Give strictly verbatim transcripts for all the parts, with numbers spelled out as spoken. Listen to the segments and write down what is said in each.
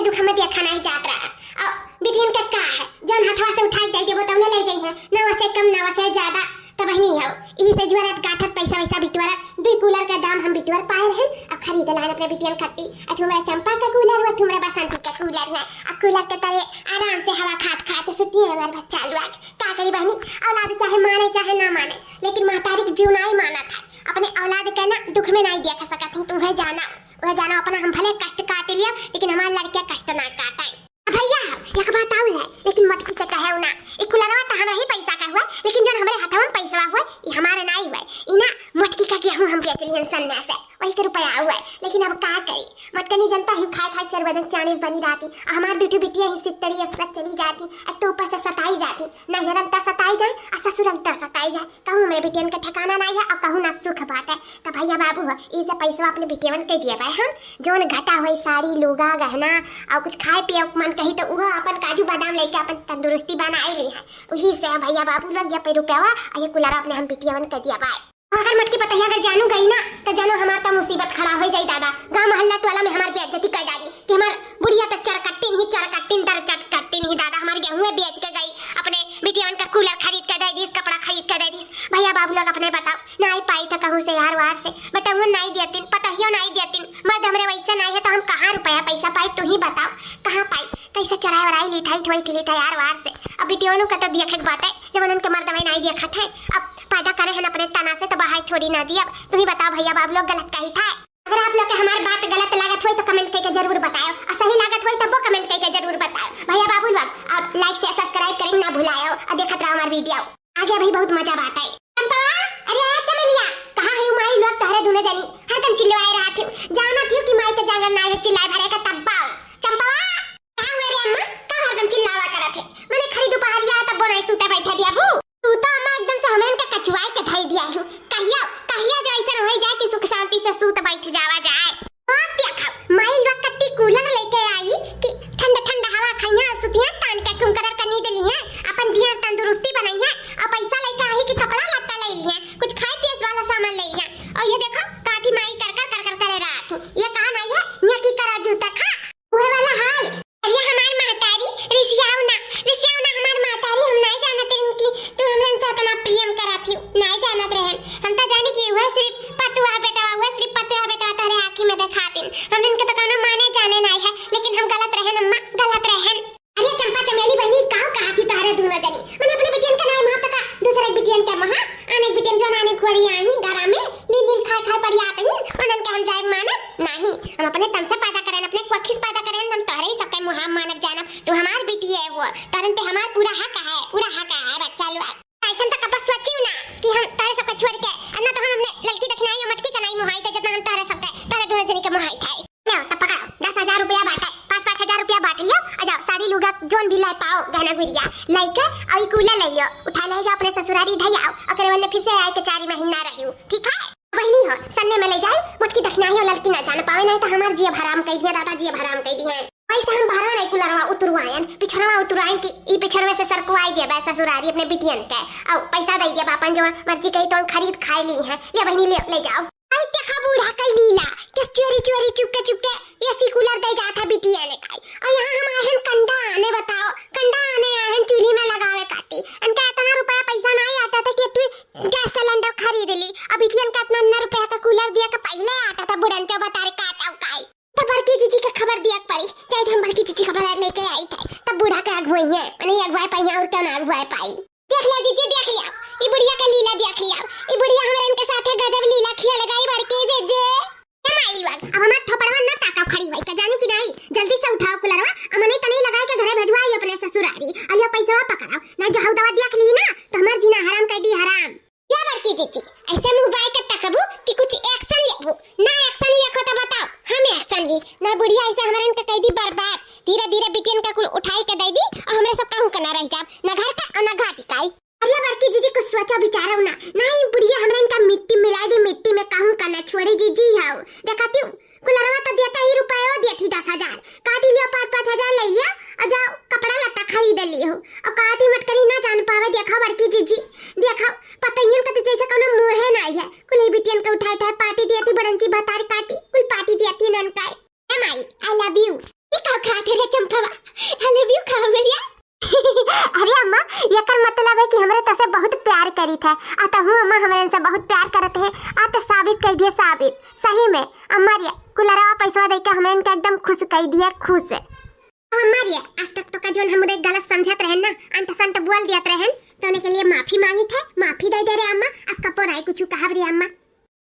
दुख में देखा नाहीं जात रहा। और बिटियन का का है, जौन हथवा से उठाइ के दइ देबो तौने लइ जइहैं, ना वसे कम ना वसे ज्यादा। त बहिनी हौ, इही से जुअरत गाठत पैसा वैसा बिटोरत दुइ कूलर का दाम हम बिटोर पाए रहेन, अब खरीद लाएन अपने बिटियन खाती। अठू मेरा चंपा का कूलर, अठू मेरा बसंती का कूलर है। अब कूलर के तरे आराम से हवा खात खात सुतिहैं हमार बच्चा लोग। का करी बहिनी, औलाद चाहे माने चाहे ना माने, लेकिन महतारी के जीव नाहीं मानत है। अपने औलाद के ना दुख में नाहीं देख सकत हई, तू है जाना, वह जाना अपना हम भले कष्ट काट लिया, लेकिन हमार लड़किया कष्ट ना काटे। अब भैया, एक बात आऊ है, लेकिन मोटकी से कहेउ ना, ई कुलरवा त हमरा ही पैसा का हुआ, लेकिन जौन हमरे हथवा में पैसवा हुआ, ई हमारे नाहीं हुआ। ई ना मोटकी का गेहूं हम बेच लिहन सन्ना से, वही के रुपया हुआ। लेकिन अब का करी, मोटकनी जनता ही खाए खाए चरबदन चानीस बनी रहती, आ हमार दुइ ठो बिटिया ही सित्तरी असलत चली जाती, अब तो ऊपर से सताई जाती, नैहरम त सताई जाए, आ ससुरम त सताई जाए। कहूँ हमरे बिटियन के ठिकाना नाहीं है, और कहूँ ना सुख बाटे। त भैया बाबू हो, ई से पैसवा अपने बिटियवन के दिया बाय हम, जौन घटा होई साड़ी, लूगा, गहना, और कुछ खाए पिए के मन कही तो उहो अपन काजू बादाम लेके अपन तंदुरुस्ती बनाए ली है। उही से भैया बाबू लोग ये पे रुपयावा और ये कुलरवा अपने हम बिटियवन के दिया बाय। अगर मोटकी पतहिया अगर जानू गई ना, तो जानो हमार त मुसीबत खड़ा होइ जाई दादा। गाँव मोहल्ला टोला में हमार बेइज्जती कर डाली कि हमार बुढ़िया त चरकट्टी नहीं, चरकट्टी दर चटकट्टी नहीं दादा, हमार गेहूं बेच के गई, अपने बिटियवन का कूलर खरीद के दे दीस, कपड़ा खरीद के दे दीस। भैया बाबू लोग अपने बताओ, नाहीं पाई त कहूँ से यार वार से, बेटहुओ नाहीं देतिन, पतहियो नाहीं देतिन, मर्द हमरे वैसे नाहीं है, त हम कहाँ रुपया पैसा पाई, तू ही बताओ, कहाँ पाई? कैसे चराए वराई ली था, इठवई थी ली था यार वार से। अब बिटियोनु का त देखे के बाटे, जब उनके मर्दवे नाहीं देखत है, अब पैदा करे हन अपने तना से, त बहाई थोड़ी ना दी। अब तू ही बताओ भैया बाबू लोग गलत कही था। अगर आप लोग के हमार बात गलत लागत होई तो comment करके जरूर बताओ, और सही लागत होई तब वो comment करके जरूर बताओ। भैया बाबू लोग, और like से subscribe करें ना भुलाओ, और देखत रहो हमार video। आगे अभी बहुत मजा बाटे। चंपवा, अरे आ चमेलिया, कहाँ है माई लोग तहरे दुनो जनी? हरदम चिल्लवाए रहत हो, जानत हो कि माई के जांगर ना है चिल्लाए भरे का तब्बा। चंपवा, का हुआ रे अम्मा? का हरदम चिल्लावा करत है? मने खड़ी दुपहरिया है तब बोनाई सूते बैठे दिया बू। तू तो अम्मा एकदम से हमरन के कचुआई के धई दिया हूँ। कहियो, कहियो जो ऐसा हो जाए कि सुख शांति से सूत बैठ जावा जाए। बात देखा, माई लोग कत्ती कूलर लेके आई कि ठंडा ठंडा हवा खाइया और सुतिया तान के कुम कलर का नींद लिया, अपन दिया तंदुरुस्ती बनइया, और पैसा लेके आई कि कपड़ा लत्ता ले लिया, कुछ खाए पिए वाला सामान ले लिया। और ये देखो, काठी माई कर कर कर कर करे रात, ये कहा नहीं है, ये की करा जूता खा, उहे वाला हाल। अरे हमार महतारी, रिसियाओ ना, रिसियाओ ना हमार महतारी, हम नाहीं जानत रहन कि तू हमरन से इतना प्रेम करत ही, नाहीं जानत रहन। हम त जानी कि वह सिर्फ पतुआ बेटवा, वह सिर्फ पतुआ बेटवा तोहरे आँखी में देखातिन। हमरन के त कौनो माने जाने नाहीं है, लेकिन हम गलत रहन अम्मा, गलत रहन। अरे चंपा चमेली बहिनी, काउ कहा थी तोहरे दुनो जनी? मने अपने बिटियन के नाहीं मार तका, दूसरे बिटियन के महा, अनेक बिटियन जौन अनेक खोड़ी आई, घरा में, लील लील खाए खाए पड़ी आत ही, उनन के हम जाए मानत नाहीं। हम अपने तन से पैदा करेन, अपने कोखी से पैदा करेन, हम तोहरे ही सबके मुहाम मानब जानब। तू हमार बिटिया है वो, तोहरन पे हमार पूरा हक है, पूरा हक है बच्चा लोग। ऐसन तो कब्बो सोचियो ना कि हम तोहरे सबके छोड़ के, अब ना तो हम अपने ललकी दखिनाई और मटकी का नाहीं मुहाई थे, जितना हम तोहरे सबके, तोहरे दुनो जनी के मुहाई थे। लो, तब पकड़ो, दस हजार रुपया बाटे, पाँच पाँच हजार रुपया बांट लियो, आ जाओ, साड़ी लुगा जोन भी लाई पाओ, गहना गुरिया, लाई के, और ई कूलर ले लियो, उठा ले जाओ अपने ससुरारी धई आओ, ओकरे वन्ने फिर से आए के चार महीना रहियो, ठीक है? बहिनी हो, सन्ने में ले जाए, मोटकी दखिनाही हो, ललकी ना जान पावे, नाहीं तो हमार जियब हराम कइ दिया, दादा जियब हराम कइ दिए। वैसे हम बहरवा नाहीं कुलरवा उतरवायन, पिछरवा उतरवायन कि ई पिछरवे से सरकुआई दिया बा ससुरारी अपने बिटियन के, और पैसा दे दिया बा अपन जो मर्जी कही तो खरीद खाए ली है, ले बहिनी ले, ले जाओ। आई देखा बूढ़ा कई लीला, किस चोरी चोरी चुपके चुपके एसी कूलर दे जात है बिटियन का। और यहाँ हम आए हैं कंडा आने, बताओ, कंडा आने आए हैं चूल्ही में लगावे खाती। इनका इतना रुपया पैसा नाहीं आता था कि तू गैस सिलेंडर खरीद ली। अब बिटियन का इतना, इतना रुपया का कूलर दिया के पहले आता था बुढ़न चो बतारे काटा उकाई। तब बड़की जीजी का खबर दिया पड़ी, चाहे हम बड़की जीजी का खबर लेके आई थे, तब बूढ़ा के अगुवाई है, नहीं अगुवाई पाई और क्यों ना अगुवाई पाई। देख लिया जीजी, देख लिया, ई बुढ़िया का लीला देख लिया। ई बुढ़िया हमरे इनके साथे गजब लीला खेल गई बड़की जीजी। ए माई लोग, अब हमार थोपड़वा ना ताका खड़ी हुई का, जानू कि नाहीं? जल्दी से उठाओ कुलरवा, अमने तनी लगाए के घरे भेजवाई अपने ससुरारी। अलिया पैसवा पकड़ाओ, ना जो हौदवा देख ली ना, तो हमार जीना हराम कर दी, हराम। या बड़की जीजी, ऐसे मुँह बाय के तकबू कि कुछ action लेबू। ना action लेखो तो बताओ, हम action ली। ना बुढ़िया ऐसे हमरे इनके कह दी बर्बाद। धीरे धीरे बिटियन का कुल उठाई के दे दी और हमरे सब कहूँ के ना रह जाब। ना घर का और ना घाटी का। अरे बड़की जीजी कुछ सोचो विचारो ना। ना ई बुढ़िया हमरे इनका मिट्टी मिला दी, मिट्टी में कहूँ का ना छोड़ी जीजी हाउ। देखा तू कुलरवा तो देता ही रुपया देती दस हजार। कहा थी लियो पाँच पाँच हजार ले लियो और जाओ कपड़ा लत्ता खरीद लियो। और कहा थी मटकरी ना जान पावे, देखो बड़की जीजी, देखो पतैयन का तो जैसे कोनो मोहे नाहीं है। कुल ही बिटियन के उठाए उठाए पार्टी दिया थी, बड़न ची बतारी काटी, कुल पार्टी दिया थी नन का। ए माई, I love you। ये का खात है रे चंपवा? I love you कहा मेरिया? अरे अम्मा, एकर मतलब है कि हमरे तसे बहुत प्यार करीत है। आ तहूँ अम्मा हमरे से बहुत प्यार करत है। आ तो साबित कर दिए, साबित। सही में अम्मा रे, कुलरवा पैसवा दे के हमरे इनका एकदम खुश कर दिए, खुश। अब अम्मा रे, आज तक तो का जोन हमरे गलत समझत रहन ना, अंट संट बोल दियत रहन, तो उनके लिए माफी मांगी थे, माफी दे दे रे अम्मा। अब कपो नाई कुछ कहब रे अम्मा।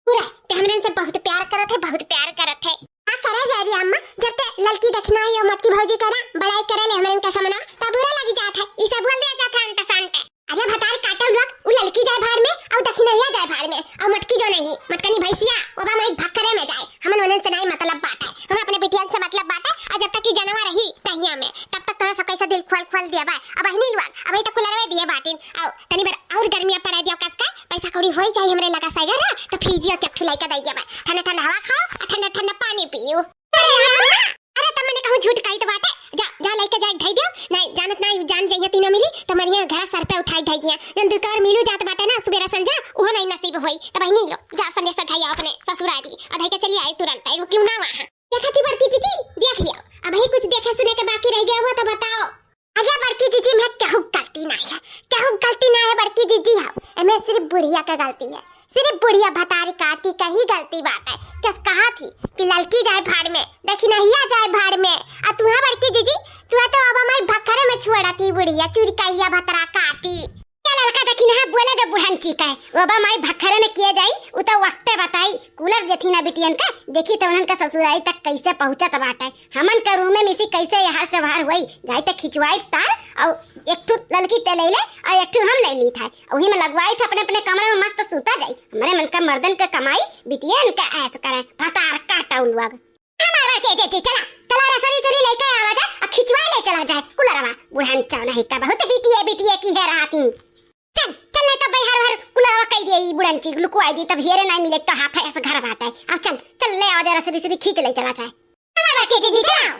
पूरा ते हमरे से बहुत प्यार करत है, बहुत प्यार करत है। का करा जाए रे अम्मा, जब ते ललकी दखिनाही और मटकी भौजी करा बड़ाई करे ले हमरे का समना, तब बुरा लगी जात है। ई सब बोल दिया जात है अंट संट। अरे भतार काटल लोग, उ ललकी जाए भाड़ में, और दखिनाहिया जाए भाड़ में, और मटकी जो नहीं, मटकनी भैंसिया, ओबा माई भक्करे में जाए। हमन ओनन से नहीं मतलब बात है, हमें अपने बिटियन से मतलब बात है। और जब तक ई जनवा रही तहिया में, तब तक तोरा सब कैसे दिल खोल खोल दिया बा। अब अहिनी लोग, अब ई तो कुलरवे दिए बाटिन, और तनी भर और गर्मिया पड़ा दिया कस का, पैसा कौड़ी होई जाए हमरे लगा सैगर, तो फ्रिजिया के ठुलाई का दे दिया बा। ठंडा ठंडा हवा खाओ, और ठंडा ठंडा पानी पियो। अरे अम्मा, अरे तब मैंने कहूँ झूठ कही तो बाटे, जा, जा लइके जाए धई दियो, नहीं जानत ना जान जाइए तीनों मिली, तो मरिया घर सर पे उठाई धई दिया। जन दुकान मिलू जात बाटे ना सुबेरा संझा, उहो नहीं नसीब होई। तब नहीं लो, जा संदेश धई अपने ससुरारी, और धई के चली आई तुरंत, आई क्यों ना वहाँ। देखा थी बड़की जीजी, देख लियो, अब ही कुछ देखे सुने के बाकी रह गया हुआ तो बताओ। अरे बड़की जीजी, में केहू गलती ना है, केहू गलती ना है बड़की जीजी, हम एमे सिर्फ बुढ़िया के गलती है, सिर्फ बुढ़िया भतारी काटी कही गलती बात है। कस कहा थी कि ललकी जाए भाड़ में, दखिनहिया जाए भाड़ में, आ तुहा बड़की जीजी, तुहा तो अब हमारी भखरे में छुअड़ा थी बुढ़िया, चुरकहिया भतरा काटी। ये ललका दखिनहा बोले दे बुढ़ंची का है, वो अब हमारी भखरे में किए जाई, उ तो वक्ते बताई। कूलर देथी ना बिटियन का, देखी तो उन्हन का ससुरारी तक कैसे पहुँचत बाटे। हमन का रूमे में से कैसे ये हाल से बाहर हुई, जाई तो खिंचवाई तार, और एक ठो ललकी ते ले ले, और एक ठो हम ले ली था, वही में लगवाई था अपने अपने कमरे में मस्त सूता जाई। हमारे मन का मर्दन का कमाई, बिटियन का ऐश करें, भतार काटा उलुआ। हमार बड़की जीजी, चला, चला रे, सरी सरी लेके आवा जा, आ खिंचवा ले चला जाए, कुलरवा, बुढ़न चौनही का बहुत बिटिया बिटिया की है राती। चल, चल, नहीं तब भाई हर हर कुलरवा कह दिए, ई बुढ़न चीज लुकवाई दी, तब हेरे नहीं मिले, तो हाथ है ऐसे घर बाटे। अब चल, चल, ले आवा जा रे, सरी सरी खींच ले चला जाए। हमार बड़की जीजी, चला।